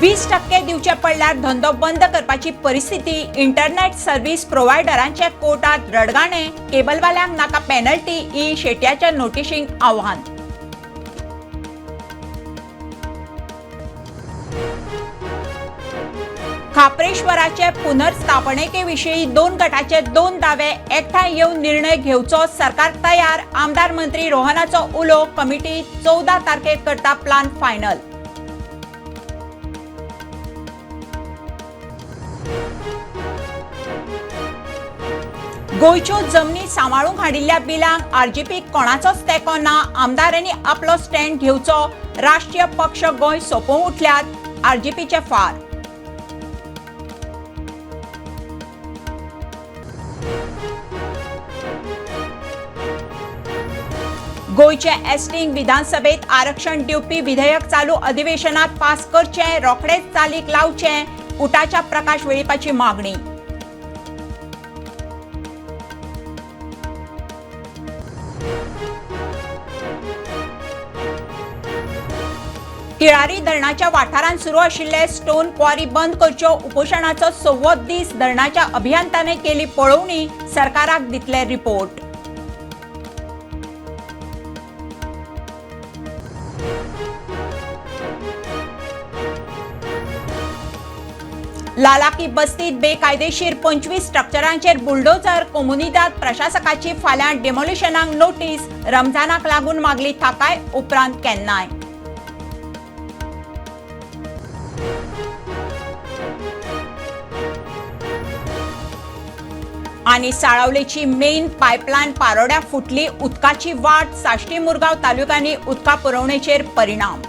20% दिवचे पडल्यार धंदो बंद करपाची परिस्थिती. इंटरनेट सर्व्हिस प्रोव्हायडरांचे कोर्टात रडगाणे. केबलवाल्यांक नाका पेनल्टी, ई शेट्याच्या नोटिशींक आव्हान. खाप्रेश्वराचे पुनर्स्थापनेविशीं दोन गटाचे दोन दावे. एकठांय येवन निर्णय घेवचो सरकार तयार, आमदार मंत्री रोहनाचो उलो. कमिटी 14 तारखेक करता प्लान फायनल. गोंयच्यो जमनी सांबाळूंक हाडिल्ल्या बिलांक आरजीपी कोणाचोच तेंको ना. आमदारांनी आपलो स्टँड घेवचो. राष्ट्रीय पक्ष गोंय सोंपोवंक उठल्यात, आरजीपीचे फार. गोंयचे एसटींक विधानसभेत आरक्षण दिवपी विधेयक चालू अधिवेशनात पास करचें, रोखडेच चालीक लावचें, उटाच्या प्रकाश वेळीपाची मागणी. तिळारी धरणाच्या वाठारांत सुरू आशिल्ले स्टोन क्वॉरी बंद करच्यो. उपोशणाचो 6वो दीस. धरणाच्या अभियंत्याने केली पळोवणी, सरकाराक दितले रिपोर्ट. लालाकी बस्तीत बेकायदेशीर 25 स्ट्रक्चरांचेर बुलडोझर. कोमुनिदाद प्रशासकाची फाल्यां डेमोलिशनाक नोटीस. रमजानाक लागून मागली थाकाय, उपरांत केन्नाय. आनी साळावलेची मेन पायपलायन पारोड्या फुटली, उदकाची वाट. साश्टी मुरगांव तालुक्यांनी उदका पुरवणेचेर परिणाम.